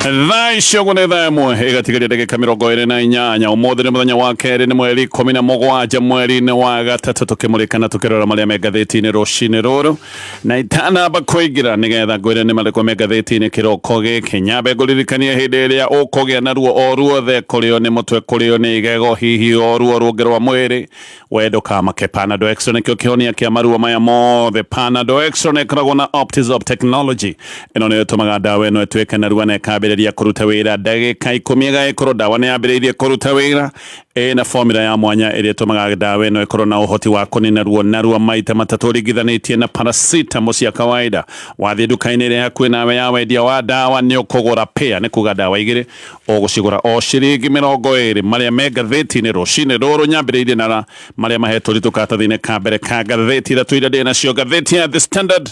Thaa icio ũguo nĩ thaa 1 ĩgatigaria ndagĩka 28. Ũmũthĩ nĩ mũthenya wa kerĩ, nĩ mweri 17 mweri-inĩ wa gatatũ, tũkĩmũrĩka na tũkĩrora marĩa me ngathĩti-inĩ rũcinĩ rũrũ. Na itanamba kũingĩra nĩgetha ngwĩre nĩ marĩkũ me ngathĩti-inĩ kĩroko gĩkĩ, nyambe ngũririkanie hĩndĩ ĩrĩa ũkũgĩa na ruo o ruothe, kũrĩo nĩ mũtwe, kũrĩo nĩ igego, hihi o ruo rũngĩ rwa mwĩrĩ, we ndũkamake. Panadol Extra nĩkĩo kĩhonia kĩa maruo maya mothe. Panadol Extra nĩ ĩkoragwo na Optizop technology. Ĩno nĩyo ĩtũmaga ndawa ĩno ĩtuĩke narua na ĩkambĩrĩria kũruta wĩra ndagĩka 10 ĩgagĩkorwo ndawa nĩ yambĩrĩirie kũruta wĩra. Ĩna formula ya mwanya ĩrĩa ĩtũmaga ndawa ĩno ĩkorwo na ũhoti wa kũnina ruo narua maita matatũ ũringithanĩtie na paracetamol cia kawaida. Wathiĩ nduka-inĩ ĩrĩa hakuhĩ nawe ya wendia wa ndawa nĩ ũkũgũra pair, nĩ kuga ndawa igĩrĩ ũgũcigũra o ciringi 20. Marĩa me ngathĩti-inĩ rũcinĩ rũrũ nyambĩrĩirie na marĩa mahetwo ritũ karatathi-inĩ ka mbere ka ngathĩti ithatũ iria ndĩ nacio. Ngathĩti ya The Standard,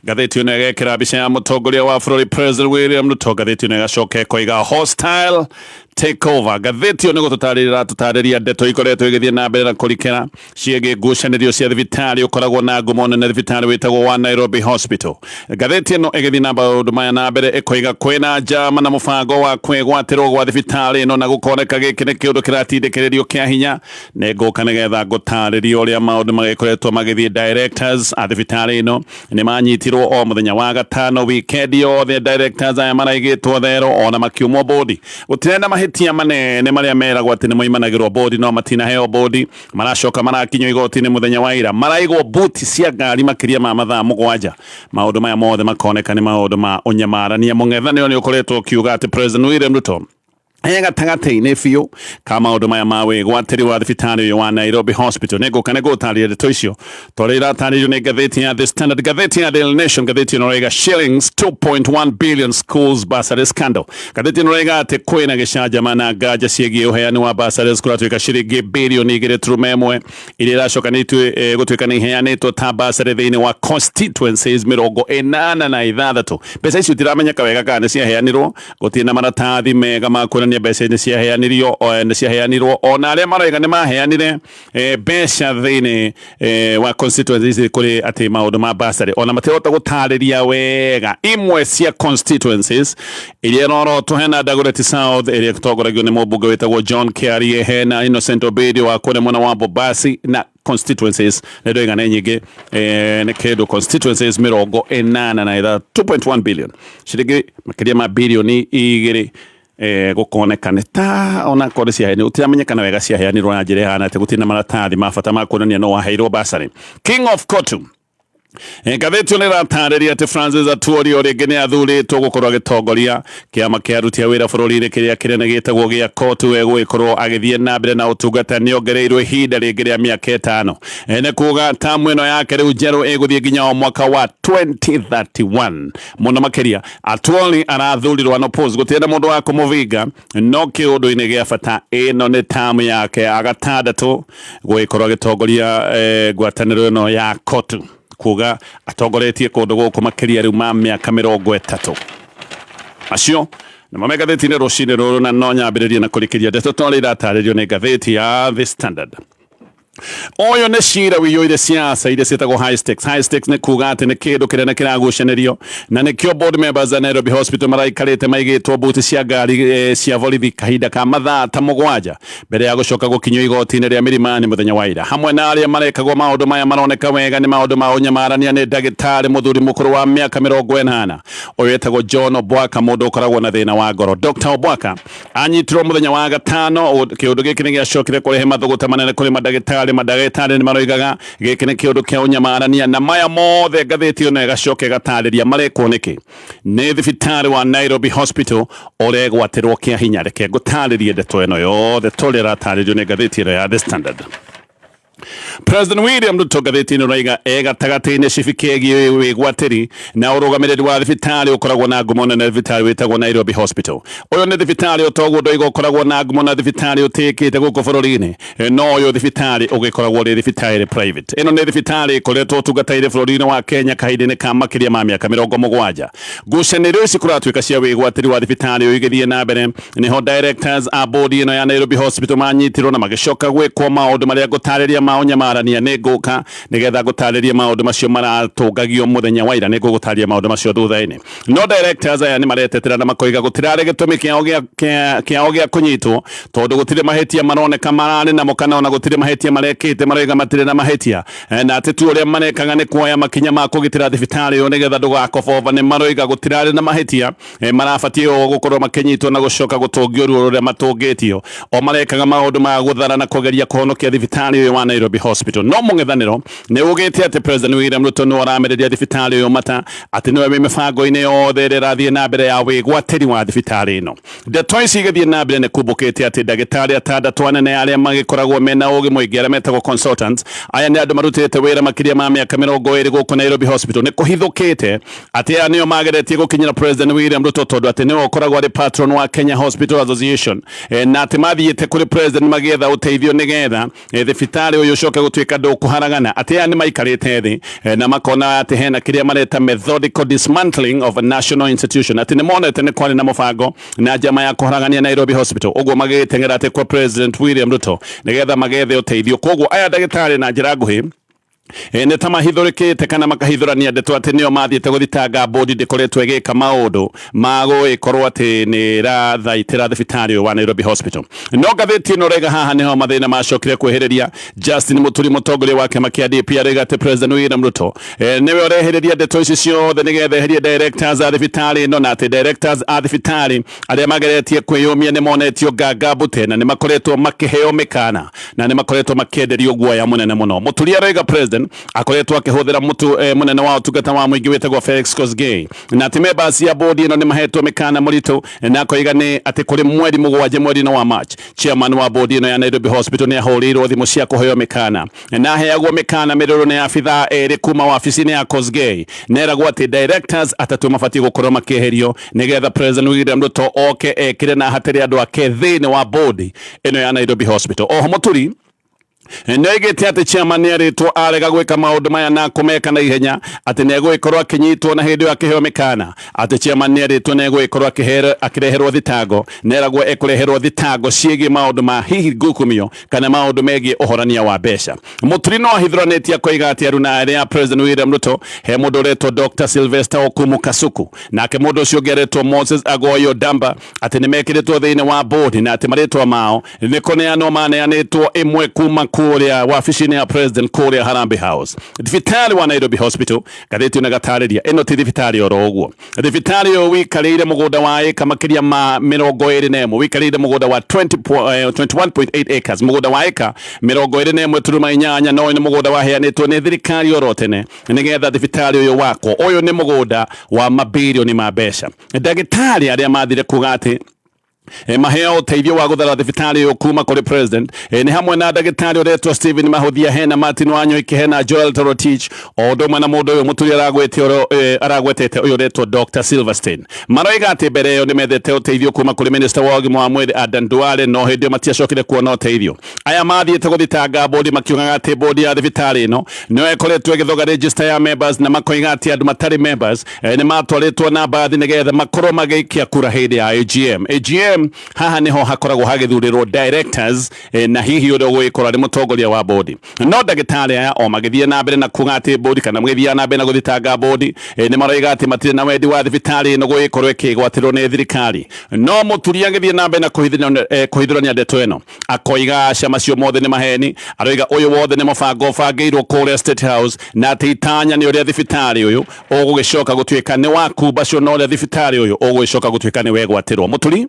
ngathĩti ĩno ĩgekĩra mbica ya mũtongoria wa bũrũri President William Ruto. Ngathĩti ĩno ĩgacoka ĩkoiga hostile takeover. Ngathĩti ĩyo nĩ gũtũtarĩria ĩratũtarĩria ndeto ikoretwo igĩthiĩ na mbere na kũrikĩra ciĩgiĩ ngucanĩrio cia thibitarĩ ũkoragwo na ngumo nene, thibitarĩ wĩtagwo wa Nairobi Hospital. Ngathĩti ĩno ĩgĩthiĩ na maũndũ maya na mbere ĩkoiga kwĩna njama na mũbango wa kwĩgwatĩrwo gwa thibitarĩ ĩno, na gũkoneka gĩkĩ nĩ kĩũndũ kĩratindĩkĩrĩrio kĩa hinya. Nĩ ngũka nĩgetha ngũtarĩrie ũrĩa maũndũ magĩkoretwo magĩthiĩ. Directors a thibitarĩ ĩno nĩ manyitirwo o mũthenya wa gatano, weekend yothe directors aya maraigĩtwo thero ona makiumwo bodi. Gũtirĩ na mahĩtia manene marĩa meragwo atĩ nĩ moimanagĩrwo bodi, no matinaheo bodi. Maracoka marakinywo igoti-inĩ mũthenya wa ira, maraigwo buti cia ngari makĩria ma mathaa 7. Maũndũ maya mothe makoneka nĩ maũndũ ma ũnyamarania. Mũng'ethanĩro nĩ ũkoretwo ũkiuga atĩ President William Ruto e gatagatĩ-inĩ biũ ka maũndũ maya ma wĩgwatĩri wa thibitarĩ ũyũ wa Nairobi Hospital. Nĩ ngũka nĩ ngũtarĩria ndeto icio tondũ iratarĩrio nĩ ngathĩti ya The Standard. Ngathĩti ya Daily Nation, ngathĩti ĩno ĩraiga shillings 2.1 billion schools bursary scandal. Ngathĩti ĩno ĩraiga atĩ kwĩna gĩcanjama na nganja ciĩgiĩ ũheani wa bursaries kũratuĩka ciringi birioni 2.1 iria iracoka nĩ gũtuĩka nĩ iheanĩtwo ta bursary thĩinĩ wa constituencies 86. Mbeca icio itiramenyeka wega kana nĩ ciaheanirwo, gũtirĩ na maratathi mega ma kuonania mbeca nĩ ciaheanirio, nĩ ciaheanirwo. Ona arĩa maraiga nĩ maheanire mbeca thĩinĩ wa constituencies kũrĩ atĩ maũndũ ma bursary, ona matirahota gũtarĩria wega. Imwe cia constituencies iria irorotwo, hena Dagoretti South ĩrĩa ĩtongoragio nĩ mũmbunge wĩtagwo John Kiarie, hena Innocent Obedi wa kũrĩa mwena wa Bobasi, na constituencies nĩ ndoiga nĩ nyingĩ, nĩ kĩndũ constituencies 86, 2.1 billion, ciringi makĩria ma birioni 2. Gũkoneka nĩ ta ona korwo nĩ ciaheanirwo, gũtiramenyekana wega ciaheanirwo na njĩra ĩhana atĩ, gũtirĩ na maratathi ma bata ma kuonania no waheirwo bursary. King of Kotu, Ngathĩti ĩno ĩratarĩria atĩ Francis Atwoli o rĩngĩ nĩ athurĩtwo gũkorwo agĩtongoria kĩama kĩa aruti a wĩra bũrũri-inĩ kĩrĩa kĩnene gĩtagwo gĩa COTU. Egũgĩkorwo agĩthiĩ na mbere na ũtungata, nĩ ongereirwo ihinda rĩngĩ rĩa mĩaka 5. Nĩ kuga tamu ĩno yake rĩu njerũ ĩgũthiĩ nginya o mwaka wa 2031. Mũno makĩria Atwoli arathurirwo unopposed, gũtirĩ na mũndũ wa kũmũvinga, no kĩũndũ-inĩ gĩa bata ĩno nĩ tamu yake ya gatandatũ gũgĩkorwo agĩtongoria ngwatanĩro ĩno ya COTU, kuga atongoretie kũndũ gũkũ makĩria rĩu ma mĩaka 30. Acio nĩmo me ngathĩti-inĩ rũcinĩ rũrũ, na no nyambĩrĩrie na kũrĩkĩria ndeto torĩa iratarĩrio nĩ ngathĩti ya The Standard. Ũyũ nĩ cira wĩiyũire siasa iria ciĩtagwo high stakes. High stakes nĩ kuga atĩ nĩ kĩndũ kĩnene kĩragucanĩrio, na nĩkĩo board members a Nairobi Hospital maraikarĩte maigĩtwo buti cia ngari cia borithi kahinda ka mathaa ta 7 mbere ya gũcoka gũkinyio igoti-inĩ rĩa Milimani mũthenya wa ira. Hamwe na arĩa marekagwo maũndũ maya maroneka wega nĩ maũndũ ma ũnyamarania nĩ ndagĩtarĩ mũthuri mũkũrũ wa mĩaka 80, ũyũ etagwo John Obwaka, mũndũ ũkoragwo na thĩna wa ngoro. Dr. Obwaka anyitirwo mũthenya wa gatano. Kĩũndũ gĩkĩ nĩ gĩacokire kũrehe mathũgũta manene kũrĩ mandagĩtarĩ. Mandagĩtarĩ nĩ maroigaga gĩkĩ nĩ kĩũndũ kĩa ũnyamarania, na maya mothe ngathĩti ĩno ĩgacoka ĩgatarĩria marekwo nĩkĩ nĩ thibitarĩ wa Nairobi Hospital ũregwatĩrwo kĩa hinya. Reke ngũtarĩrie ndeto ĩno yothe tũrĩa ĩratarĩrio nĩ ngathĩti ĩno ya The Standard. President William Ruto, ngathĩti-inĩ ũraiga, e gatagatĩ-inĩ cibi kĩgiĩ wĩgwatĩri na ũrũgamĩrĩri wa thibitarĩ ũkoragwo na ngumo nene, thibitarĩ wĩtagwo Nairobi Hospital. Ũyũ nĩ thibitarĩ ũtoguo ndoiga ũkoragwo na ngumo na thibitarĩ ũtĩĩkĩte gũkũ bũrũri-inĩ, no ũyũ thibitarĩ ũgĩkoragwo ũrĩ thibitarĩ private. Ĩno nĩ thibitarĩ ĩkoretwo ũtungata-inĩ bũrũri-inĩ wa Kenya kahinda-inĩ ka makĩria ma mĩaka 70. Ngucanĩrio ici kũratuĩka cia wĩgwatĩri wa thibitarĩ ũyũ igĩthiĩ na mbere, niho directors a board ĩno ya Nairobi Hospital manyitirwo na magĩcoka gwĩkwo maũndũ marĩa ngũtarĩria. ma ũnyamarania. Nĩ ngũka nĩgetha ngũtarĩrie maũndũ macio maratũngagio mũthenya wa ira. Nĩ ngũgũtarĩria maũndũ macio thutha-inĩ. No directors aya nĩ maretetera na makoiga gũtirarĩ gĩtũmi kĩao gĩa kũnyitwo, tondũ gũtirĩ mahĩtia maroneka mararĩ namo kana ona gũtirĩ mahĩtia marekĩte. Maroiga matirĩ na mahĩtia, na atĩ tu ũrĩa marekaga nĩ kuoya makinya ma kũgitĩra thibitarĩ ũyũ nĩgetha ndũgakoboba. Nĩ maroiga gũtirarĩ na mahĩtia, marabatiĩ o gũkorwo makĩnyitwo na gũcoka gũtũngio ruo rũrĩa matũngĩtio. O marekaga maũndũ ma gũthara na kũgeria kũhonokia thibitarĩ ũyũ wa Nairobi Hospital. No mũng'ethanĩro nĩ ugĩte atĩ President William Ruto nĩwe ũramereria thibitarĩ ũyũ mata, atĩ nĩwe wĩ mĩbango-inĩ yothe ĩrĩa ĩrathiĩ na mbere ya wĩgwatĩri wa thibitarĩ ĩno. Ndeto ici igĩthiĩ na mbere, nĩ kumbũkĩte atĩ ndagĩtarĩ atandatũ anene arĩa magĩkoragwo mena ũgĩ mũingĩ, arĩa metagwo consultants, aya nĩ andũ marutĩte wĩra makĩria ma mĩaka 20 gũkũ Nairobi Hospital. Nĩ kũhithũkĩte atĩ aya nĩo mageretie gũkinyĩra President William Ruto, tondũ atĩ nĩwe ũkoragwo arĩ patron wa Kenya Hospital Association, na atĩ mathiĩte kũrĩ president magĩetha ũteithio nĩgetha thibitarĩ ũyũ ũcoke gũtuĩka ndũkũharagana. Atĩ aya nĩ maikarĩte thĩ, na makona atĩ hena kĩrĩa mareta methodical dismantling of a national institution, atĩ nĩ monete nĩ kwarĩ na mũbango na njama ya kũharagania Nairobi Hospital. Ũguo magĩteng'era atĩ kwa President William Ruto nĩgetha magethe ũteithio. Koguo aya ndagĩtarĩ na njĩra nguhĩ nĩ ta mahithũrĩkĩte kana makahithũrania ndeto atĩ nĩo mathiĩte gũthitanga bodi ndĩkoretwo ĩgĩka maũndũ ma gũgĩkorwo atĩ nĩ ĩrathaitĩra thibitarĩ ũyũ wa Nairobi Hospital. No ngathĩti ĩno rega, haha nĩho mathĩna macokire kwĩhĩrĩria. Justin Muturi, mũtongoria wa kĩama kĩa DP, arauga atĩ President William Ruto nĩwe ũrehĩrĩria ndeto ici ciothe nĩgetha eherie directors a thibitarĩ ĩno, na atĩ directors a thibitarĩ arĩa mageretie kwĩyũmia nĩ monetio nganga mbute na nĩ makoretwo makĩheo mĩkana na nĩ makoretwo makĩenderio guoya mũnene mũno. Mũturi aroiga president akoretwo akĩhũthĩra mũtu mũnene wa ũtungata wa mũingĩ wĩtagwo Felix Kosgei, na atĩ members ya board ĩno nĩ mahetwo mĩkana mũritũ, na akoiga nĩ atĩ kũrĩ mweri 7 mweri-inĩ wa March, chairman wa board ĩno ya Nairobi Hospital nĩ ahũrĩirwo thimũ cia kũheo mĩkana, na aheagwo mĩkana mĩrũrũ nĩ abithaa erĩ kuma wabici-inĩ ya Kosgei, neragwo atĩ directors atatũ mabatiĩ gũkorwo makĩeherio nĩgetha President William Ruto oke ekĩre na hatĩre andũ ake thĩinĩ wa board ĩno ya Nairobi Hospital. Oho Mũturi nĩ oigĩte atĩ chairman nĩ arĩtwo arega gwĩka maũndũ maya na kũmeka na ihenya atĩ nĩ egũgĩkorwo akĩnyitwo, na hĩndĩ ĩyo akĩheo mĩkana atĩ chairman nĩ arĩtwo nĩ egũgĩkorwo akĩreherwo thitango, neragwo ekũreherwo thitango ciĩgiĩ maũndũ ma hihi ngukumio kana maũndũ megiĩ ũhorania wa mbeca. Mũturi no ahithũranĩtie akoiga atĩ aruna arĩa President William Ruto, he mũndũ ũretwo Dr. Sylvester Okumu Kasuku, nake mũndũ ũcio ũngĩ aretwo Moses Agoyo Damba, atĩ nĩ mekĩrĩtwo thĩinĩ wa board na atĩ marĩtwa mao nĩ kũneanwo maneanĩtwo ĩmwe kuma kũrĩa wabici-inĩ ya president kũrĩa Harambee House. Thibitarĩ wa Nairobi Hospital, ngathĩti ĩno ĩgatarĩria, ĩno ti thibitarĩ oro ũguo. Thibitarĩ ũyũ wĩikarĩire mũgũnda wa ĩka makĩria ma 21, wĩikarĩire mũgũnda wa 21.8 acres, mũgũnda wa ĩka 21.8. No ũyũ nĩ mũgũnda waheanĩtwo nĩ thirikari oro tene nĩgetha thibitarĩ ũyũ wakwo. Ũyũ nĩ mũgũnda wa mabirioni ma mbeca. Ndagĩtarĩ arĩa mathire kuga atĩ maheo ũteithio wa gũthara thibitarĩ ũyũ kuma kũrĩ president, nĩ hamwe na ndagĩtarĩ ũretwo Stephen Mahuthia, hena Martin Wanyoike, hena Joel Torotich, o ũndũ ũmwe na mũndũ ũyũ mũturi aragwetete ũyũ ũretwo Dr. Silverstein. Maroiga atĩ mbere ĩyo nĩ methete ũteithio kuma kũrĩ minister wa ũgima wa mwĩrĩ Adan Duale, no hĩndĩ ĩyo matiacokire kuona ũteithio. Aya mathiĩte gũthitanga bodi makiugaga atĩ bodi ya thibitarĩ ĩno nĩyo ĩkoretwo ĩgĩthoga register ya members, na makoiga atĩ andũ matarĩ members nĩ matwarĩtwo na mbathi nĩgetha makorwo magĩikia kura hĩndĩ ya AGM. AGM haha nĩho hakoragwo hagĩthurĩrwo directors, na hihi ũrĩa ũgũgĩkorwo arĩ mũtongoria wa bodi. No ndagĩtarĩ aya o magĩthiĩ na mbere na kuga atĩ bodi, kana magĩthiaga na mbere na gũthitanga bodi, nĩ maroiga atĩ matirĩ na wendi wa thibitarĩ ĩno gũgĩkorwo ĩkĩgwatĩrwo nĩ thirikari. No Mũturi agĩthiĩ na mbere na kũhithũrania ndeto ĩno, akoiga aca, macio mothe nĩ maheni. Aroiga ũyũ wothe nĩ mũbango ũbangĩirwo kũrĩa State House, na atĩ itanya nĩ ũrĩa thibitarĩ ũyũ ũgũgĩcoka gũtuĩka nĩ wakumbacwo, na ũrĩa thibitarĩ ũyũ ũgũgĩcoka gũtuĩka nĩ wegwatĩrwo. Mũturi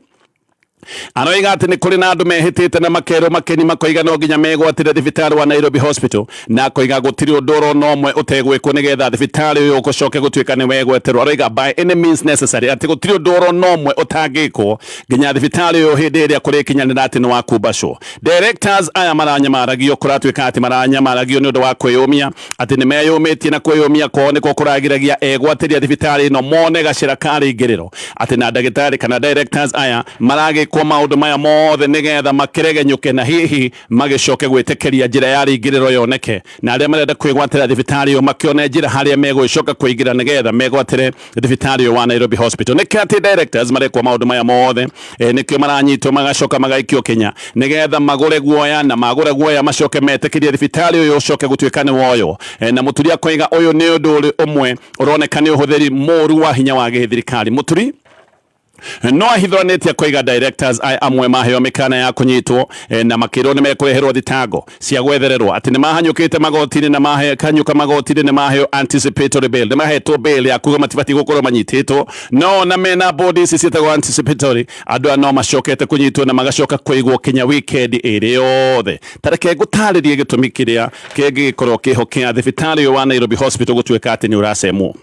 aroiga atĩ nĩ kũrĩ na andũ mehĩtĩte na makerwo makeni, makoiga no nginya megwatĩre thibitarĩ wa Nairobi Hospital, na akoiga gũtirĩ ũndũ oro na ũmwe ũtegwĩkwo nĩgetha thibitarĩ ũyũ ũgũcoke gũtuĩka nĩ wegwatĩrwo. Aroiga by any means necessary, atĩ gũtirĩ ũndũ oro na ũmwe ũtangĩkwo nginya thibitarĩ ũyũ hĩndĩ ĩrĩa kũrĩkinyanĩra atĩ nĩ wakumbacwo. Directors aya maranyamaragio, kũratuĩka atĩ maranyamaragio nĩ ũndũ wa kwĩyũmia, atĩ nĩ meyũmĩtie, na kwĩyũmia kwao nĩkuo kũragiragia egwatĩria thibitarĩ ĩno mone gacĩra ka rĩingĩrĩro, atĩ na ndagĩtarĩ kana directors aya maragĩkwo. Magĩkwo maũndũ maya mothe nĩgetha makĩregenyũke na hihi magĩcoke gwĩtĩkĩria njĩra ya rĩingĩrĩro yoneke, na arĩa marenda kwĩgwatĩra thibitarĩ ĩyo makĩone njĩra harĩa megũgĩcoka kũingĩra nĩgetha megwatĩre thibitarĩ ũyũ wa Nairobi Hospital. Nĩkĩo atĩ directors marekwo maũndũ maya mothe, nĩkĩo maranyitwo magacoka magaikio Kenya nĩgetha magũre guoya, na magũra guoya macoke metĩkĩrie thibitarĩ ũyũ ũcoke gũtuĩka nĩ woywo. Na Mũturi akoiga ũyũ nĩ ũndũ ũrĩ ũmwe ũroneka nĩ ũhũthĩri mũru wa hinya wa gĩthirikari. Mũturi no ahithũranĩtie akoiga directors aya amwe maheo mĩkana ya kũnyitwo, na makĩrwo nĩ mekũreherwo thitango cia gwethererwo atĩ nĩ mahanyũkĩte magoti-inĩ, na mahanyũka magoti-inĩ nĩ maheo anticipatory bail, nĩ mahetwo bail ya kuga matibatiĩ gũkorwo manyitĩtwo, no na mena board ici ciĩtagwo anticipatory, andũ aya no macokete kũnyitwo na magacoka kũigwo kinya weekend ĩrĩ yothe. Ta reke ngũtarĩrie gĩtũmi kĩrĩa kĩngĩgĩkorwo kĩho kĩa thibitarĩ ũyũ wa Nairobi Hospital gũtuĩka atĩ nĩ ũracemwo.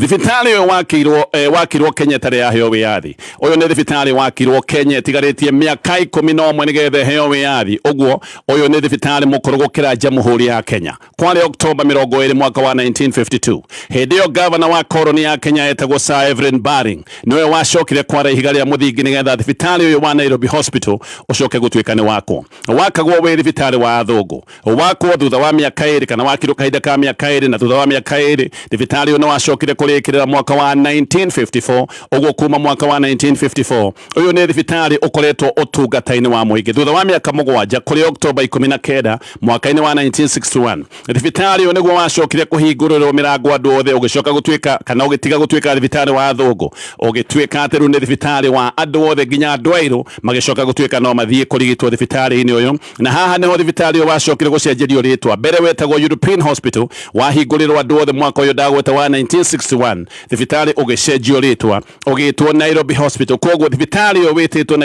Thibitarĩ ũyũ wakirwo Kenya ĩtarĩ yaheo wĩyathi. Ũyũ nĩ thibitarĩ wakirwo Kenya ĩtigarĩtie mĩaka 11 nĩgetha ĩheo wĩyathi. Ũguo ũyũ nĩ thibitarĩ mũkũrũ gũkĩra Jamhuri ya Kenya. Kwarĩ Oktoba 20 mwaka wa 1952. Hĩndĩ ĩyo gavana wa koroni ya Kenya etagwo Sir Evelyn Baring nĩwe wacokire kwara ihiga rĩa mũthingi nĩgetha thibitarĩ ũyũ wa Nairobi Hospital ũcoke gũtuĩka nĩ wakwo. Wakagwo wĩ thibitarĩ wa athũngũ. Wakwo thutha wa mĩaka 2, kana wakirwo kahinda ka mĩaka 2, na thutha wa mĩaka 2 thibitarĩ ũyũ nĩ wacokire kũrĩkĩrĩra mwaka wa 1954. Ũguo kuma mwaka wa 1954 ũyũ nĩ thibitarĩ ũkoretwo ũtungata-inĩ wa mũingĩ. Thutha wa mĩaka 7 kũrĩ Oktoba 19 mwaka-inĩ wa 1961 thibitarĩ ũyũ nĩguo wacokire kũhingũrĩrwo mĩrango andũ othe, ũgĩcoka gũtuĩka kana ũgĩtiga gũtuĩka thibitarĩ wa athũngũ, ũgĩtuĩka atĩ rĩu nĩ thibitarĩ wa andũ othe, nginya andũ airũ magĩcoka gũtuĩka no mathiĩ kũrigitwo thibitarĩ-inĩ ũyũ. Na haha nĩho thibitarĩ ũyũ wacokire gũcenjerio rĩtwa. Mbere wetagwo European Hospital, wahingũrĩrwo andũ othe mwaka ũyũ ndagweta wa 1961, thibitarĩ ũgĩcenjio rĩtwa ũgĩtwo Nairobi Hospital. Koguo thibitarĩ ũyũ wĩtĩtwo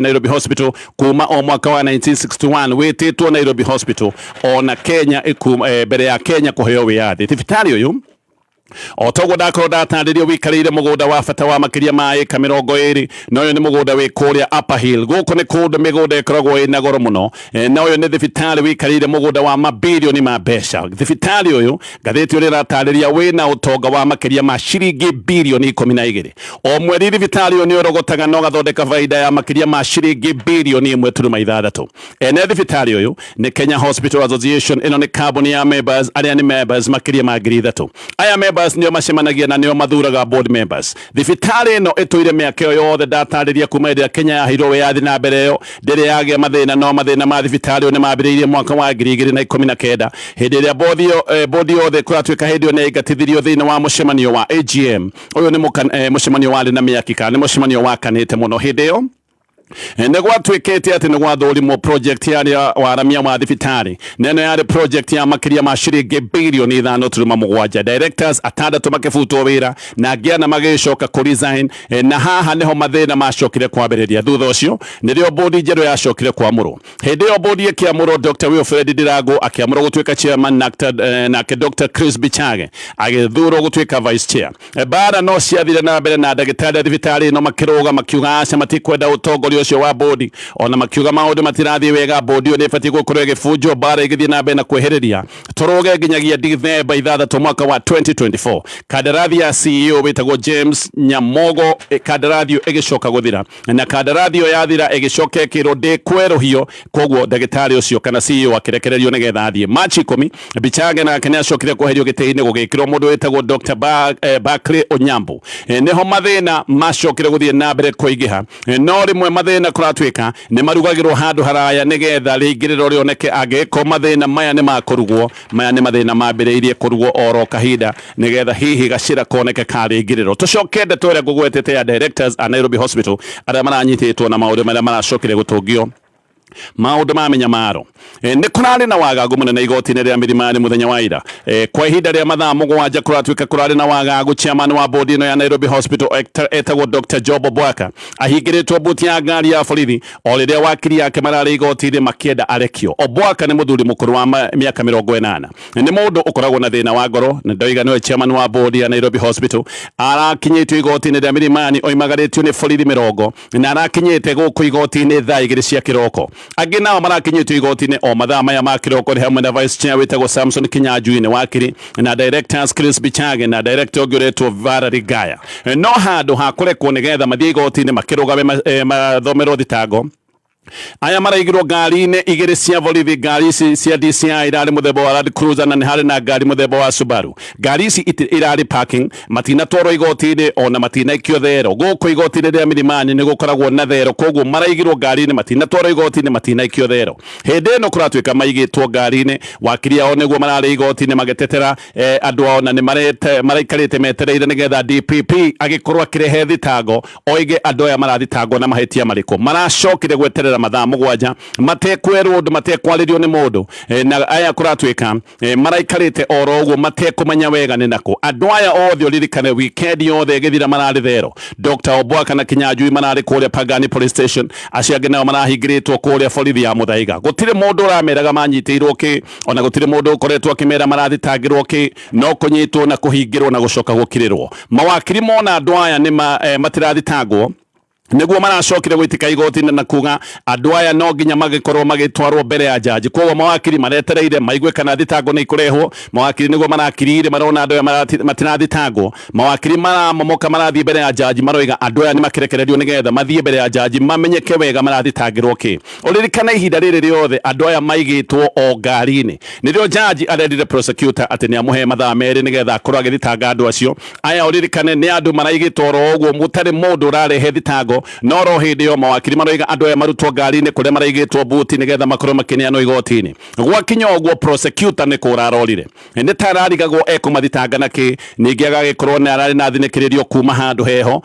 Nairobi Hospital kuma o mwaka wa 1961, wĩtĩtwo Nairobi Hospital ona Kenya mbere ya Kenya kũheo wĩyathi. Thibitarĩ ũyũ o toguo ndakorwo ndatarĩrio wĩikarĩire mũgũnda wa bata wa makĩria ma ĩka 20, na ũyũ nĩ mũgũnda wĩ kũrĩa Upper Hill. Gũkũ nĩ kũndũ mĩgũnda ĩkoragwo ĩna goro mũno, na ũyũ nĩ thibitarĩ wĩikarĩire mũgũnda wa mabirioni ma mbeca. Thibitarĩ ũyũ ngathĩti ũrĩa ĩratarĩria wĩna ũtonga wa makĩria ma ciringi birioni 12. O mweri thibitarĩ ũyũ nĩ ũrogotaga na ũgathondeka baida ya makĩria ma ciringi birioni 1.6. Ene thibitarĩ ũyũ nĩ Kenya Hospital Association. Ĩno nĩ kambuni ya members arĩa nĩ members makĩria ma 3,000. Aya members nĩo macemanagia na nĩo mathuraga board members. Thibitarĩ ĩno ĩtũire mĩaka ĩyo yothe ndatarĩria kuma hĩndĩ ĩrĩa Kenya yaheirwo wĩyathi na mbere ĩyo ndĩrĩ yagĩa mathĩna, no mathĩna ma thibitarĩ ũyũ nĩ mambĩrĩirie mwaka wa 2019 hĩndĩ ĩrĩa bodi yothe kũratuĩka hĩndĩ ĩyo nĩ yaingatithirio thĩinĩ wa mũcemanio wa AGM. Ũyũ nĩ mũcemanio warĩ na mĩaki kana nĩ mũcemanio wakanĩte mũno hĩndĩ ĩyo. Nĩ gwatuĩkĩte atĩ nĩ gwathũrimwo project ya waramia wa thibitarĩ, na ĩno yarĩ project ya makĩria ma ciringi birioni 5.7. Directors 6 makĩbutwo wĩra na angĩ 4 magĩcoka kũ resign, na haha nĩho mathĩna macokire kwambĩrĩria. Thutha ũcio nĩrĩo bodi njerũ yacokire kwamũrwo. Hĩndĩ ĩyo bodi ĩkĩamũrwo, Dr. Wilfred Ndirangu akĩamũrwo gũtuĩka chairman, nake Dr. Chris Bichage agĩthurwo gũtuĩka vice chair. Mbara no ciathire na mbere na ndagĩtarĩ a thibitarĩ ĩno makĩrũga makiuga aca matikwenda ũtongoria ũcio wa bodi, ona makiuga maũndũ matirathiĩ wega, bodi ĩyo nĩ ĩbatiĩ gũkorwo ĩgĩbunjwo. Mbara ĩgĩthiĩ na mbere na kwĩhĩrĩria tũrũge nginyagia Dithemba 6 mwaka wa 2024. Kandarathi ya CEO wĩtagwo James Nyamogo, kandarathi ĩyo ĩgĩcoka gũthira, na kandarathi ĩyo yathira ĩgĩcoka ĩkĩrwo ndĩkwerũhio, koguo ndagĩtarĩ ũcio kana CEO akĩrekererio nĩgetha athiĩ. Machi 10 Bichage nake nĩ acokire kweherio gĩtĩ-inĩ, gũgĩkĩrwo mũndũ wĩtagwo Dr. Barclay Onyambu. Nĩho mathĩna macokire gũthiĩ na mbere kũingĩha, no rĩmwe mathĩna kũratuĩka nĩ marugagĩrwo handũ haraya nĩgetha rĩingĩrĩro rĩoneke. Angĩgĩkorwo mathĩna maya nĩ makũrugwo, maya nĩ mathĩna mambĩrĩirie kũrugwo oro kahinda nĩgetha hihi gacĩra koneke ka rĩingĩrĩro. Tũcoke ndeto ĩrĩa ngũgwetete ya directors a Nairobi Hospital arĩa maranyitĩtwo na maũndũ marĩa maracokire gũtũngio maũndũ ma mĩnyamaro. Nĩ kũrarĩ na wagagu mũnene igoti-inĩ rĩa Milimani mũthenya wa ira. Kwa ihinda rĩa mathaa 7 kũratuĩka kũrarĩ na wagagu. Chairman wa bodi ĩno ya Nairobi Hospital etagwo Dr. Job Obwaka ahingĩrĩtwo buti ya ngari ya borithi o rĩrĩa wakiri yake mararĩ igoti-inĩ makĩenda arekio. Obwaka nĩ mũthuri mũkũrũ wa mĩaka 80, nĩ mũndũ ũkoragwo na thĩna wa ngoro, na ndoiga nĩwe chairman wa bodi ya Nairobi Hospital. Arakinyĩtio igoti-inĩ rĩa Milimani oimagarĩtio nĩ borithi 20, na arakinyĩte gũkũ igoti-inĩ thaa 2 cia kĩroko. Angĩ nao marakinyĩtio igoti-inĩ o mathaa maya ma kĩroko nĩ hamwe na vice chair wĩtagwo Samson Kinyanjui nĩ wakiri na directors Chris Bichage na director ũngĩ ũretwo Valerie Gaya. No handũ ha kũrekwo nĩgetha mathiĩ igoti-inĩ makĩrũgame mathomerwo thitango, aya maraigirwo ngari-inĩ igĩrĩ cia borithi. Ngari ici cia DCI irarĩ mũthemba wa Land Cruiser na nĩ harĩ na ngari mũthemba wa Subaru. Ngari ici irarĩ parking, matinatwarwo igoti-inĩ ona matinaikio thero. Gũkũ igoti-inĩ rĩa Milimani nĩ gũkoragwo na thero, koguo maraigirwo ngari-inĩ, matinatwarwo igoti-inĩ, matinaikio thero. Hĩndĩ ĩno kũratuĩka maigĩtwo ngari-inĩ, wakiri ao nĩguo mararĩ igoti-inĩ magĩtetera andũ ao, na nĩ maraikarĩte metereire nĩgetha DPP agĩkorwo akĩrehe thitango oige andũ aya marathitangwo na mahĩtia marĩkũ. Maracokire gweterera mathaa 7 matekwerwo ũndũ, matekwarĩrio nĩ mũndũ, na aya kũratuĩka maraikarĩte oro ũguo matekũmenya wega nĩ nakũ. Andũ aya othe ũririkane weekend yothe ĩgĩthira mararĩ thero. Dr. Obwaka na Kinyanjui mararĩ kũrĩa Pangani Police Station, acio angĩ nao marahingĩrĩtwo kũrĩa borithi ya Muthaiga. Gũtirĩ mũndũ ũrameraga manyitĩirwo kĩ, ona gũtirĩ mũndũ ũkoretwo akĩmera marathitangĩrwo kĩ, no kũnyitwo na kũhingĩrwo na gũcoka gũkirĩrwo. Mawakiri mona andũ aya nĩ matirathitangwo, nĩguo maracokire gwĩtĩka igoti-inĩ na kuga andũ aya no nginya magĩkorwo magĩtwarwo mbere ya jaji. Koguo mawakiri maretereire maigue kana thitango nĩ ikũrehwo. Mawakiri nĩguo marakirire marona andũ aya matirathitangwo. Mawakiri maramomoka marathiĩ mbere ya jaji, maroiga andũ aya nĩ makĩrekererio nĩgetha mathiĩ mbere ya jaji mamenyeke wega marathitangĩrwo kĩ. Ũririkane ihinda rĩrĩ rĩothe andũ aya maigĩtwo o ngari-inĩ. Nĩrĩo jaji arerire prosecutor atĩ nĩ amũhe mathaa 2 nĩgetha akorwo agĩthitanga andũ acio. Aya ũririkane nĩ andũ maraigĩtwo oro ũguo, gũtarĩ mũndũ ũrarehe thitango, no ro hĩndĩ ĩyo mawakiri maroiga andũ aya marutwo ngari-inĩ kũrĩa maraigĩtwo buti nĩgetha makorwo makĩneanwo igoti-inĩ. Gwakinya ũguo prosecutor nĩ kũra arorire, nĩ ta ararigagwo ekũmathitanga na kĩ, ningĩ agagĩkorwo nĩ ararĩ na thinĩkĩrĩrio kuma handũ heho,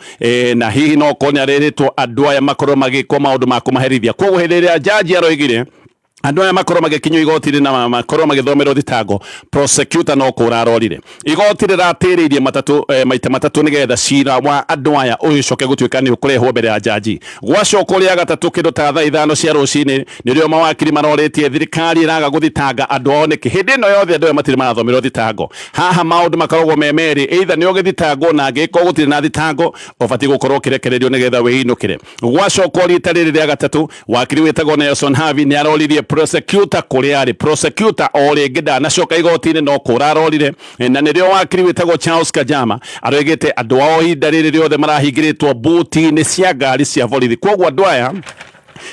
na hihi no korwo nĩ arĩrĩtwo andũ aya makorwo magĩkwo maũndũ ma kũmaherithia. Koguo hĩndĩ ĩrĩa jaji aroigire andũ aya makorwo magĩkinyio igoti-inĩ na makorwo magĩthomerwo thitango, prosecutor no kũra arorire. Igoti rĩratĩrĩirie maita matatũ nĩgetha cira wa andũ aya ũgĩcoke gũtuĩka nĩ ũkũrehwo mbere ya jaji. Gwacokwo rĩa gatatũ kĩndũ ta thaa 5 cia rũcinĩ, nĩrĩo mawakiri marorĩtie thirikari ĩraga gũthitanga andũ ao nĩkĩ. Hĩndĩ ĩno yothe andũ aya matirĩ marathomerwo thitango. Haha maũndũ makoragwo me merĩ, either nĩ ũgĩthitangwo, na angĩgĩkorwo gũtirĩ na thitango ũbatiĩ gũkorwo ũkĩrekererio nĩgetha wĩinũkĩre. Gwacokwo rita rĩrĩ rĩa gatatũ, wakiri wĩtagwo Nelson Havi nĩ aroririe prosecutor kũrĩa arĩ. Prosecutor o rĩngĩ ndanacoka igoti-inĩ no kũra arorire, na nĩrĩo wakiri wĩtagwo Charles Kajama aroigĩte andũ ao ihinda rĩrĩ rĩothe marahingĩrĩtwo buti-inĩ cia ngari cia borithi. Koguo andũ aya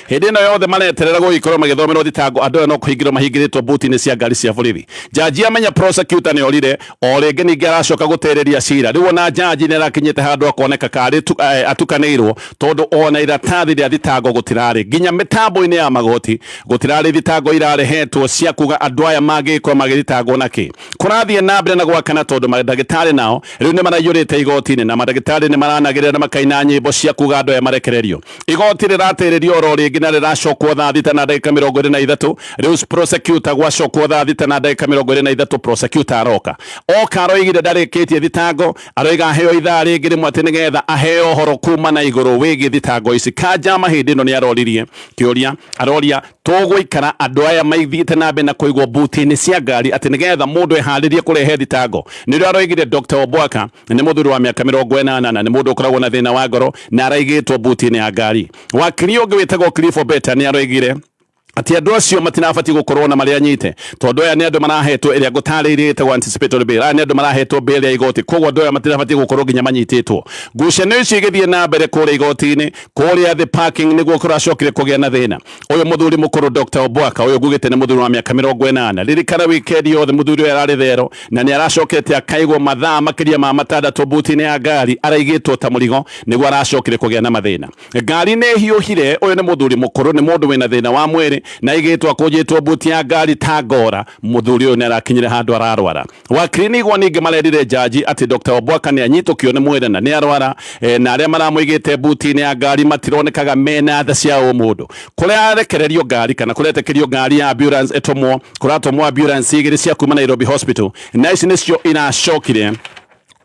hĩndĩ ĩno yothe mareterera gũgĩkorwo magĩthomerwo thitango, andũ aya no kũhingĩrwo mahingĩrĩtwo buti-inĩ cia ngari cia borithi. Jaji amenya prosecutor nĩ orire, o rĩngĩ ningĩ aracoka gũtĩrĩria cira. Rĩu ona jaji nĩ arakinyĩte handũ akoneka karĩ atukanĩirwo, tondũ ona iratathi rĩa thitango gũtirarĩ, nginya mĩtambo-inĩ ya magoti gũtirarĩ thitango irarehetwo cia kuga andũ aya mangĩgĩkorwo magĩthitangwo na kĩ. Kũrathiĩ na mbere na gwakana tondũ mandagĩtarĩ nao rĩu nĩ maraiyũrĩte igoti-inĩ, na mandagĩtarĩ nĩ maranagĩrĩra na makaina nyĩmbo cia kuga andũ aya marekererio. Igoti rĩratĩrĩrio oro rĩngĩ na rĩracokwo thaa 6 na ndagĩka 23. Rĩu prosecutor gwacokwo thaa 6 na ndagĩka 23, prosecutor aroka. Oka aroigire ndarĩkĩtie thitango, aroiga aheo ithaa rĩngĩ rĩmwe atĩ nĩgetha aheo ũhoro kuma na igũrũ wĩgiĩ thitango ici. Kanjama hĩndĩ ĩno nĩ aroririe kĩũria, aroria tũgũikara andũ aya maithiĩte na mbere na kũigwo buti-inĩ cia ngari atĩ nĩgetha mũndũ eharĩrie kũrehe thitango. Nĩrĩo aroigire Dr. Obwaka nĩ mũthuri wa mĩaka 80 na nĩ mũndũ ũkoragwo na thĩna wa ngoro na araigĩtwo buti-inĩ ya ngari. Wakiri ũngĩ wĩtagwo Cliff Obeta nĩ aroigire atĩ andũ acio matirabatiĩ gũkorwo na marĩa anyite, tondũ aya nĩ andũ marahetwo ĩrĩa ngũtarĩirie ĩtagwo anticipatory bail. Aya nĩ andũ marahetwo bail ya igoti, koguo andũ aya matirabatiĩ gũkorwo nginya manyitĩtwo. Ngucanio icio igĩthiĩ na mbere kũrĩa igoti-inĩ, kũrĩa the parking nĩguo kũracokire kũgĩa na thĩna. Ũyũ mũthuri mũkũrũ Dr. Obwaka, ũyũ ngugĩte nĩ mũthuri wa mĩaka 80. Ririkana weekend yothe mũthuri ũyũ ararĩ thero na nĩ aracokete akaigwo mathaa makĩria ma 6 buti-inĩ ya ngari, araigĩtwo ta mũrigo, nĩguo aracokire kũgĩa na mathĩna. Ngari nĩ ĩhiũhire. Ũyũ nĩ mũthuri mũkũrũ, nĩ mũndũ wĩna thĩna wa mwĩrĩ na aigĩtwo akũnjĩtwo buti ya ngari ta ngora. Mũthuri ũyũ nĩ arakinyire handũ ararwara. Wakiri nĩguo ningĩ marerire jaji atĩ Dr. Obwaka nĩ anyitũkio nĩ mwĩrĩ na nĩ arwara, na arĩa maramũigĩte buti-inĩ ya ngari matironekaga mena tha cia ũmũndũ. Kũrĩa arekererio ngari kana kũretĩkĩrio ngari ya ambulance ĩtũmwo, kũratũmwo ambulance 2 cia kuma Nairobi Hospital, na ici nĩcio iracokire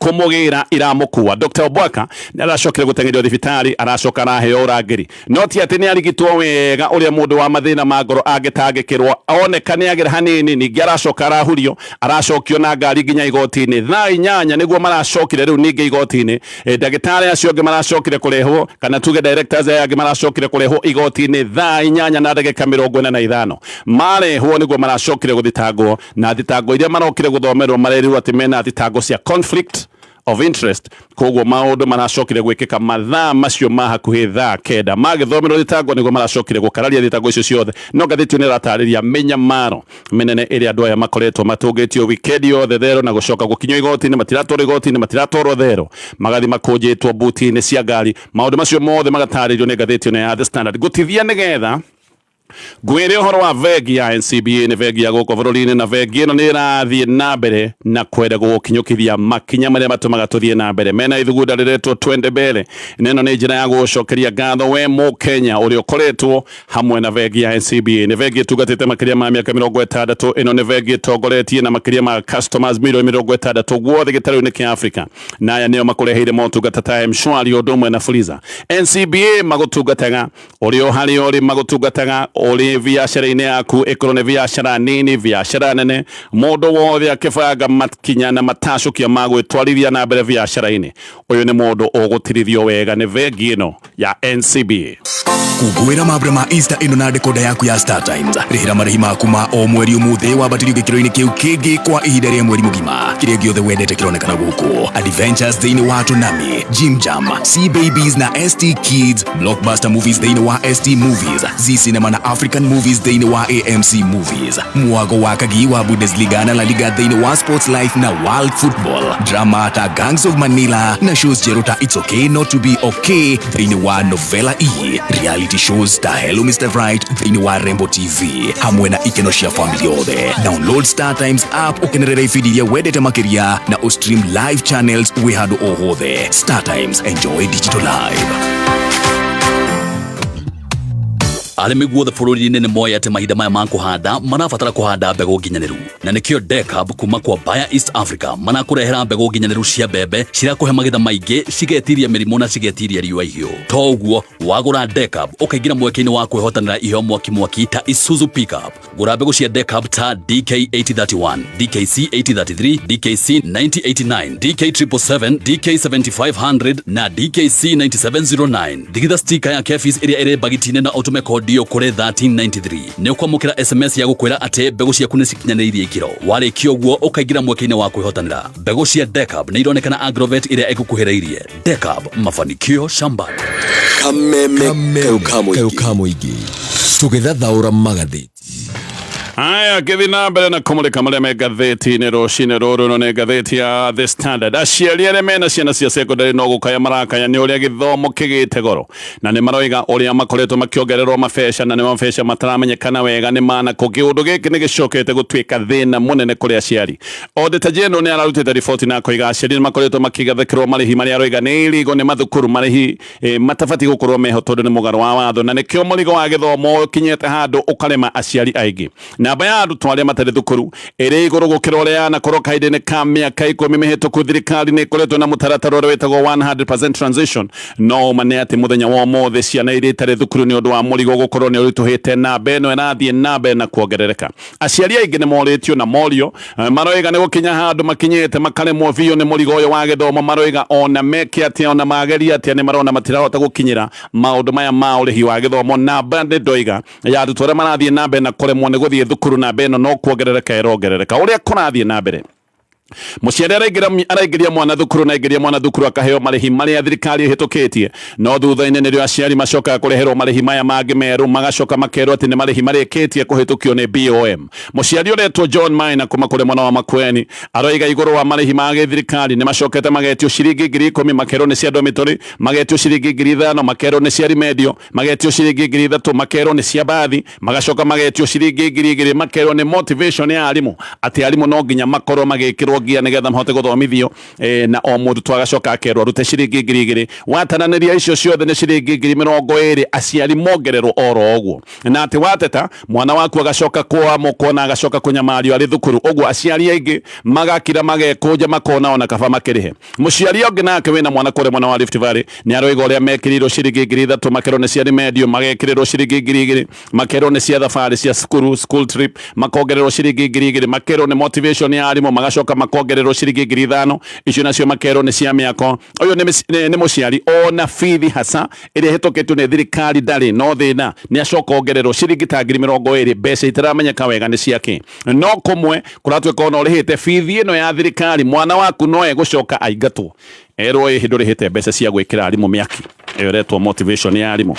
Kũmũgĩra iramũkua. Dr. Obwaka nĩ aracokire gũteng'erio thibitarĩ, aracoka araheo ũrangĩri, no ti atĩ nĩ arigitwo wega ũrĩa mũndũ wa mathĩna ma ngoro angĩtangĩkĩrwo. Oneka nĩ agĩra hanini, ningĩ aracoka arahurio, aracokio na ngari nginya igoti-inĩ. Thaa 8 nĩguo maracokire rĩu ningĩ igoti-inĩ. Ndagĩtarĩ acio angĩ maracokire kũrehwo, kana tuge directors aya angĩ maracokire kũrehwo igoti-inĩ thaa 8:45. Marehwo nĩguo maracokire gũthitangwo, na thitango iria marokire gũthomerwo marerirwo atĩ mena thitango cia conflict of interest. Koguo maũndũ maracokire gwĩkĩka mathaa macio ma hakuhĩ thaa 9 magĩthomerwo thitango, nĩguo maracokire gũkararia thitango icio ciothe. No ngathĩti ĩyo nĩ ĩratarĩria mĩnyamaro mĩnene ĩrĩa andũ aya makoretwo matũngĩtio wikendi yothe thero, na gũcoka gũkinyio igoti-inĩ. Matiratwarwo igoti-inĩ, matiratwarwo thero, magathi makũnjĩtwo mbuti-inĩ cia ngari. Maũndũ macio mothe magatarĩrio nĩ ngathĩti ĩno ya The Standard. Ngũtithia nĩgetha ngwĩre ũhoro wa bengi ya NCBA. Nĩ bengi ya gũkũ bũrũri-inĩ, na bengi ĩno nĩ ĩrathiĩ na mbere na kwenda gũgũkinyũkithia makinya marĩa matũmaga tũthiĩ na mbere. Mena ithugunda rĩretwo Twende Mbele, na ĩno nĩ njĩra ya gũgũcokeria ngatho we Mũkenya ũrĩa ũkoretwo hamwe na bengi ya NCBA. Nĩ bengi ĩtungatĩte makĩria ma mĩaka 60. Ĩno nĩ bengi ĩtongoretie na makĩria ma customers mirioni 60 guothe gĩtarũ-inĩ kĩa Africa, na aya nĩo makũreheire motungata ta M-Shwari ũndũ ũmwe na Fuliza. NCBA magũtungataga ũrĩ o harĩa ũrĩ, magũtungataga ũrĩ biacara-inĩ yaku, ĩkorwo nĩ biacara nini, biacara nene, mũndũ wothe akĩbanga makinya na matacũkia ma gwĩtwarithia na mbere biacara-inĩ, ũyũ nĩ mũndũ ũgũtirithio wega nĩ bengi ĩno ya NCBA. Kũngũĩra mambura ma Easter ĩno na decoder yaku ya Star Times. Rĩhĩra marĩhi maku ma o mweri ũmũthĩ, wambatĩrio gĩkĩro-inĩ kĩu kĩngĩ kwa ihinda rĩa mweri mũgima. Kĩrĩa gĩothe wendete kĩronekana gũkũ: Adventures thĩinĩ wa Tonami, Jim Jam, Sea Babies na ST Kids, Blockbuster Movies thĩinĩ wa ST Movies, Z Cinema na African Movies thĩinĩ wa AMC Movies, mwago wa kagi wa Bundesliga na La Liga thĩinĩ wa Sports Life na World Football, drama ta Gangs of Manila na shows njerũ ta It's Okay Not to Be Okay thĩinĩ wa Novela E, reality shows ta Hello Mr. Right thĩinĩ wa Rembo TV, hamwe na ikeno cia family yothe. Download Star Times app ũkenerere ibindi iria wendete makĩria na ũstream live channels wĩ handũ o hothe. Star Times, enjoy digital life. Arĩmi guothe bũrũri-inĩ nĩ moĩ atĩ mahinda maya ma kũhanda marabatara kũhanda mbegũ nginyanĩru, na nĩkĩo Decab kuma kwa Bayer East Africa marakũrehera mbegũ nginyanĩru cia mbembe cirakũhe magetha maingĩ, cigetiria mĩrimũ na cigetiria riũa ihiũ. To ũguo, wagũra Decab ũkaingĩra mweke-inĩ wa kwĩhotanĩra iheo mwaki mwaki ta Isuzu pickup. Gũra mbegũ cia Decab ta DK 8031, DKC 8033, DKC 9089, DK 777, DK 7500 na DKC 9709. Thigitha stika ya Kefis ĩrĩa ĩrĩ mbagiti-inĩ na ũtũme kodi ĩyo kũrĩ 1393. Nĩ ũkwamũkĩra SMS ya gũkwĩra atĩ mbegũ ciaku nĩ cikinyanĩirie ikĩro. Warĩkia ũguo ũkaingĩra mweke-inĩ wa kwĩhotanĩra. Mbegũ cia Decab nĩ ironekana Agrovet ĩrĩa ĩgũkuhĩrĩirie. Decab, mafanikio shambani. Kameme Kayũ ka mũingĩ, tũgĩthathaũra magathĩti. Aya, ngĩthiĩ na mbere na kũmũrĩka marĩa me ngathĩti-inĩ rũcinĩ rũrũ, ĩno nĩ ngathĩti ya The Standard. Aciari arĩa mena ciana cia secondary no gũkaya marakaya nĩ ũrĩa gĩthomo kĩgĩte goro, na nĩ maroiga ũrĩa makoretwo makĩongererwo mabeca, na nĩ mabeca mataramenyekana wega nĩ mana kũ. Kĩũndũ gĩkĩ nĩ gĩcokete gũtuĩka thĩna mũnene kũrĩ aciari. Auditor General nĩ ararutĩte riboti na akoiga aciari nĩ makoretwo makĩgathĩkĩrwo marĩhi marĩa aroiga nĩ irigo nĩ mathukuru, marĩhi matabatiĩ gũkorwo meho tondũ nĩ mũgarũ wa watho, na nĩkĩo mũrigo wa gĩthomo ũkinyĩte handũ ũkarema aciari aingĩ. Namba ya arutwo arĩa matarĩ thukuru ĩrĩ igũrũ gũkĩra ũrĩa yanakorwo kahinda-inĩ ka mĩaka 10 mĩhĩtũku. Thirikari nĩ ĩkoretwo na mũtaratara ũrĩa wĩtagwo 100% transition, no ũma nĩ atĩ mũthenya wa ũmũthĩ ciana iria itarĩ thukuru nĩ ũndũ wa mũrigo gũkorwo nĩ ũritũhĩte, namba ĩno ĩrathiĩ na mbere na kuongerereka. Aciari aingĩ nĩ morĩtio na morio, maroiga nĩ gũkinya handũ makinyĩte makaremwo biũ nĩ mũrigo ũyũ wa gĩthomo. Maroiga ona meke atĩa, ona mageria atĩa, nĩ marona matirahota gũkinyĩra maũndũ maya ma ũrĩhi wa gĩthomo. Namba nĩ ndoiga ya arutwo arĩa marathiĩ na mbere na kũremwo nĩ gũthiĩ thukuru, namba ĩno no kuongerereka ĩrongerereka ũrĩa kũrathiĩ na mbere. Mũciari araingĩria mwana thukuru na aingĩria mwana thukuru akaheo marĩhi marĩa thirikari ĩhĩtũkĩtie, no thutha-inĩ nĩrĩo aciari macokaga kũreherwo marĩhi maya mangĩ merũ, magacoka makerwo atĩ nĩ marĩhi marĩkĩtie kũhĩtũkio nĩ BOM. Mũciari ũretwo John Maina kuma kũrĩ mwena wa Makueni aroiga igũrũ wa marĩhi ma gĩthirikari nĩ macokete magetio ciringi 10,000, makerwo nĩ cia dormitory, magetio ciringi 5,000, makerwo nĩ cia remedial, magetio ciringi 3,000, makerwo nĩ cia bathi, magacoka magetio ciringi 2,000, makerwo nĩ motivation ya arimũ, atĩ arimũ no nginya makorwo magĩkĩrwo. ngia nĩgetha mahote gũthomithio. Na o mũrutwo agacoka akerwo arute ciringi 2,000. Watananĩria icio ciothe nĩ ciringi 20,000, aciari mongererwo oro ũguo. Na atĩ wateta mwana waku agacoka kwamũkwo na agacoka kũnyamario arĩ thukuru. Ũguo aciari aingĩ magakira, magekũnja, makona ona kaba makĩrĩhe. Mũciari ũngĩ nake wĩna mwana kũrĩa mwena wa Rift Valley nĩ aroiga ũrĩa mekĩrĩirwo ciringi 3,000, makerwo nĩ cia remedio, magekĩrĩrwo ciringi 2,000, makerwo nĩ cia thabarĩ cia cukuru, school trip, makongererwo ciringi 2,000, makerwo nĩ motivation ya arimũ, magacoka makongererwo ciringi 5,000, icio nacio makerwo nĩ cia mĩako. Ũyũ nĩ mũciari ona bithi hasa ĩrĩa ĩhĩtũkĩtio nĩ thirikari ndarĩ no thĩna, nĩ acoka ongererwo ciringi ta 20,000, mbeca itaramenyeka wega nĩ ciake. No kũmwe kũratuĩka ona ũrĩhĩte bithi ĩno ya thirikari, mwana waku no egũcoka aingatwo, erwo ĩ hĩndĩ ũrĩhĩte mbeca cia gwĩkĩra arimũ mĩaki ĩyo ĩretwo motivation ya arimũ.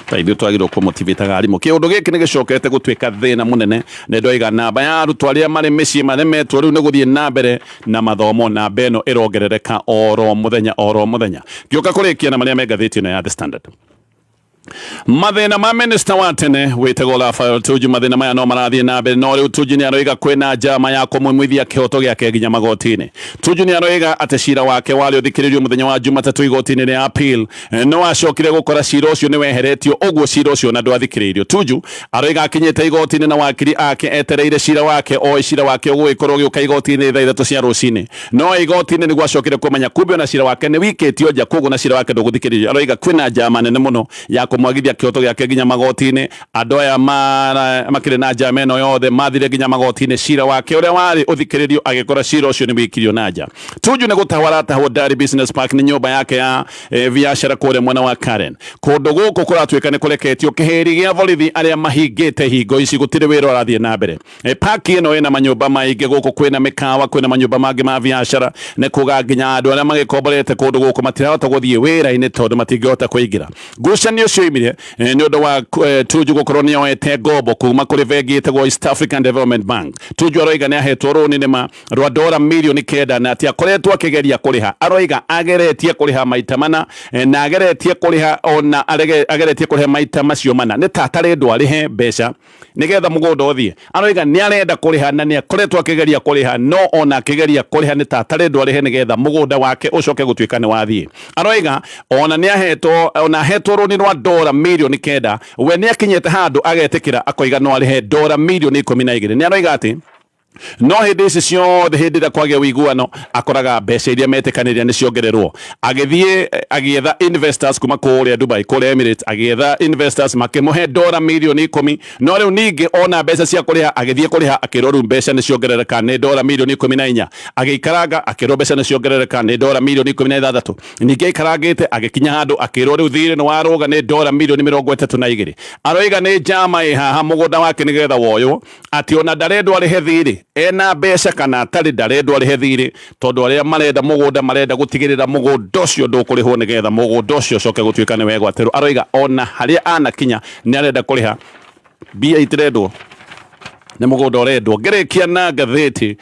Ta ithuĩ twagĩrĩirwo kũmotivataga arimũ. Kĩũndũ gĩkĩ nĩ gĩcokete gũtuĩka thĩna mũnene, nĩ ndoiga namba ya arutwo arĩa marĩ mĩciĩ maremetwo rĩu nĩ gũthiĩ na mbere na mathomo, namba ĩno ĩrongerereka oro mũthenya oro mũthenya. Ngĩũka kũrĩkia na marĩa me ngathĩti ĩno ya The Standard. Mathĩna ma minista wa tene wĩtagwo Raphael Tuju, mathĩna maya no marathiĩ na mbere, no rĩu Tuju nĩ aroiga kwĩna njama ya kũmũimithia kĩhoto gĩake nginya magoti-inĩ. Tuju nĩ aroiga atĩ cira wake warĩ ũthikĩrĩrio mũthenya wa Jumatatũ igoti-inĩ rĩa appeal, no acokire gũkora cira ũcio nĩ weheretio, ũguo cira ũcio na ndwathikĩrĩirio. Tuju aroiga akinyĩte igoti-inĩ na wakiri ake etereire cira wake, oĩ cira wake ũgũgĩkorwo ũgĩũka igoti-inĩ thaa 3 cia rũcinĩ, no igoti-inĩ nĩguo acokire kũmenya kumbe ona cira wake nĩ wikĩtio nja, koguo na cira wake ndũgũthikĩrĩrio. Aroiga kwĩna njama nene mũno ya kũmwagithia kĩhoto gĩake nginya magoti-inĩ. Andũ aya makĩrĩ na njama ĩno yothe mathire nginya magoti-inĩ, cira wake ũrĩa warĩ ũthikĩrĩrio agĩkora cira ũcio nĩ wĩkirio na nja. Tuju nĩ gũtahwo aratahwo Ndari Business Park, nĩ nyũmba yake ya biacara kũrĩa mwena wa Karen. Kũndũ gũkũ kũratuĩka nĩ kũreketio kĩhĩri gĩa borithi arĩa mahingĩte hingo ici, gũtirĩ wĩra ũrathiĩ na mbere. Park ĩno ĩna manyũmba maingĩ gũkũ, kwĩna mĩkawa, kwĩna manyũmba mangĩ ma biacara, nĩ kuga nginya andũ arĩa magĩkomborete kũndũ gũkũ matirahota gũthiĩ wĩra-inĩ tondũ matingĩhota kũingĩra. Ngucanio cioimire nĩ ũndũ wa Tuju gũkorwo nĩ oete ngombo kuma kũrĩ bengi ĩtagwo East African Development Bank. Tuju aroiga nĩ ahetwo rũni nĩma rwa dora 9 million na atĩ akoretwo akĩgeria kũrĩha. Aroiga ageretie kũrĩha maita mana, na ageretie kũrĩha ona ageretie kũrĩha maita macio mana nĩ ta atarendwo arĩhe mbeca nigetha mũgũnda ũthiĩ. Aroiga nĩ arenda kũrĩha na nĩ akoretwo akĩgeria kũrĩha, no ona akĩgeria kũrĩha nĩ ta atarendwo arĩhe nĩgetha mũgũnda wake ũcoke gũtuĩka nĩ wathiĩ. Aroiga ona nĩ ahetwo, ona ahetwo rũni rwa dora 9 million, we nĩ akinyĩte handũ agetĩkĩra, akoiga no arĩhe dora 12 million. Nĩ aroiga atĩ no hĩndĩ ici ciothe, hĩndĩ ĩrĩa kwagĩa ũiguano, akoraga mbeca iria metĩkanĩria nĩ ciongererwo. Agĩthiĩ agĩetha investors kuma kũrĩa Dubai, kũrĩa Emirates, agĩetha investors makĩmũhe dora 10 million, no rĩu ningĩ ona mbeca cia kũrĩha, agĩthiĩ kũrĩha akĩrwo rĩu mbeca nĩ ciongerereka, nĩ dora 14 million. Agĩikaranga akĩrwo mbeca nĩ ciongerereka, nĩ dora 16 million. Ningĩ aikarangĩte agĩkinya handũ akĩrwo rĩu thirĩ nĩ warũga, nĩ dora 32 million. Aroiga nĩ njama ĩ haha mũgũnda wake nĩgetha woywo, atĩ ona ndarendwo arĩhe thirĩ, ena mbeca kana atarĩ, ndarendwo arĩhe thirĩ, tondũ arĩa marenda mũgũnda marenda gũtigĩrĩra mũgũnda ũcio ndũkũrĩhwo nĩgetha mũgũnda ũcio ũcoke gũtuĩka nĩ wegwatĩrwo. Aroiga ona harĩa anakinya nĩ arenda kũrĩha, mbia itirendwo, nĩ mũgũnda ũrendwo. Ngĩrĩkia na ngathĩti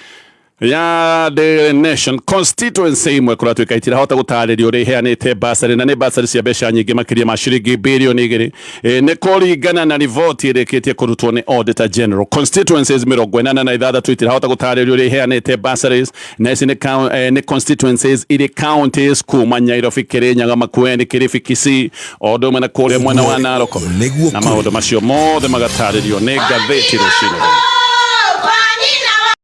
ya The Nation, constituency imwe kũratuĩka itirahota gũtarĩrio ũrĩa iheanĩte basarĩ, na nĩ basarĩ cia mbeca nyingĩ makĩria ma ciringi 2 billion. Nĩ kũringana na riboti ĩrĩkĩtie kũrutwo nĩ Auditor General, constituencies 86 itirahota gũtarĩrio ũrĩa iheanĩte bursaries, na ici nĩ constituencies irĩ counties kuma Nyairobi, Kirinyaga, Makueni, Kilifi, Kisii, o ũndũ ũmwe na kũrĩa mwena wa Narok, Nĩguo na kũrĩ. Maũndũ macio mothe magatarĩrio nĩ ngathĩti rũcinĩ rũrũ.